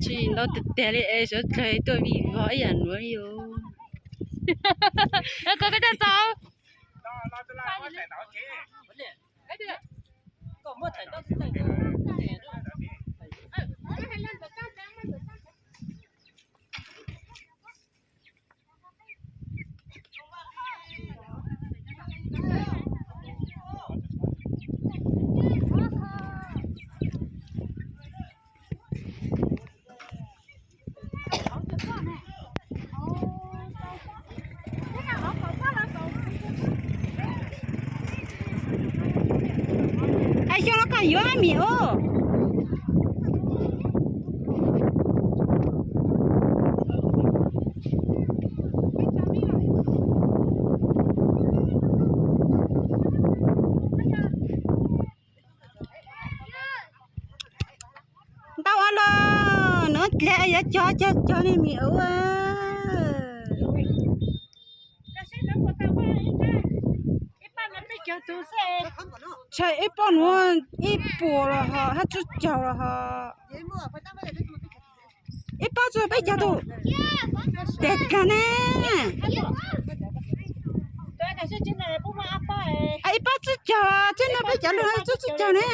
Tsis ntau tiag tiag li es sawv dlawg tuaj vij vog ib yam nuav li os. Koj, koj coj tau. Xyoo no koj yuav mim ub. Ntau los nuav dlej yuav cog cog cog li mim ub. Ntshai ib pob nuav ib puas los hos hab tsib caug los hos. Ib pob tsi peb caug tug. Tes dlaag ne. Ib pob tsib caug, tsib nuav peb caug lug tsib tsib caug ne.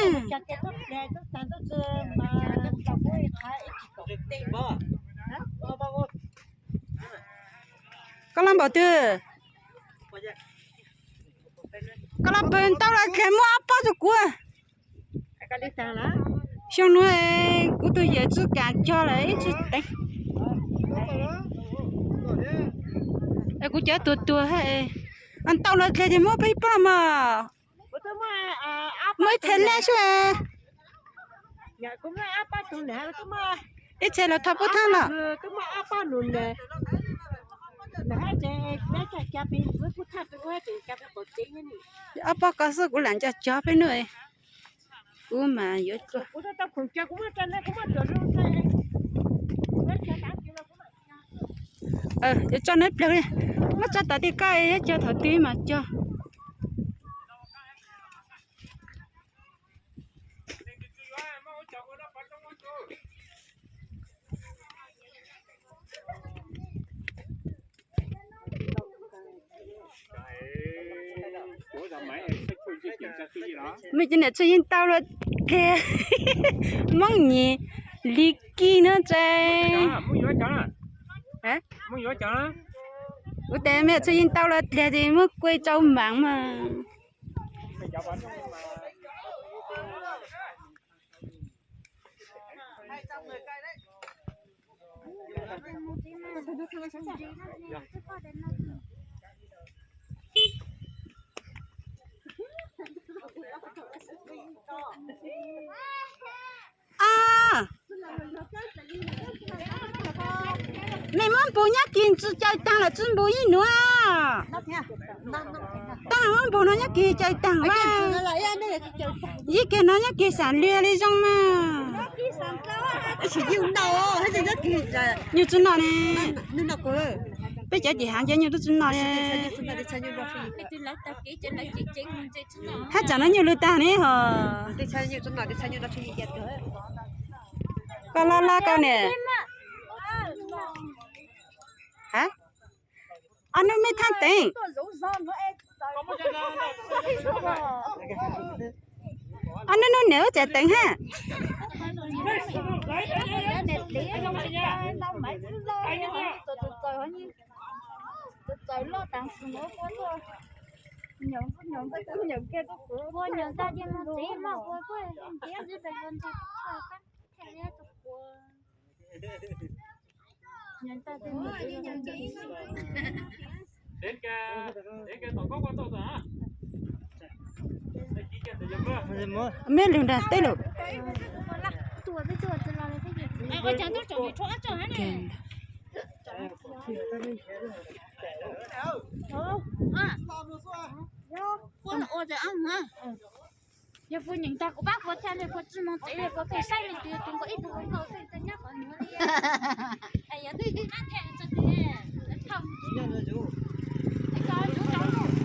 Koj los npaum twg? Koj los pw ntau los dlej muab ob pob rua kuv. Xyoo nuav kuv tug yawm tsi kaam cog lawm ib tsi teev. Es kuv cov tuag tuag hab. Ntau los dlej ces muab peb ib pob los mas. Muab ib txhais laj sub. Ib txhais los thov puab thaab los. Ob pob ko xwb kuv lam nco cog peb nub. Kuv mas yuav tso neb plawg, muab tso tom tej koj yuav cog thaum twg mas cog. Mej cov niam txhua yeej tau lawm dlej, Moob Nyim li kij nuav tsev. Kuv tes mej txhua yeej tau lawm dlej ces muab kuaj tsau maam mas. Mej muab npus nyob kis tsi caw taag los tsi npus ib nuav. Taag muab npus no nyob kis caw taag mas. Ib kis no nyob kis sam liag li zoo mas. Nyuj tsi noj ne. Peb cov ces haav cov nyuj tub tsi noj ne. Hab tsam no nyuj lwj taag ne hos. Koj laj laj koj ne. Ob nub mej thaab teev. Ob nub nub niam ub tseem teev hab. Mej lug nrag teb lug. Yog fua nyeem tag kuv pab fua tag li, fua tsi moog tsev li, fua pem saib li, tus yog tus nkaus ib tug nkaus tsev nyob qhov nuav li. Yog tus qab the tso tes thau ib co zuv rau lug.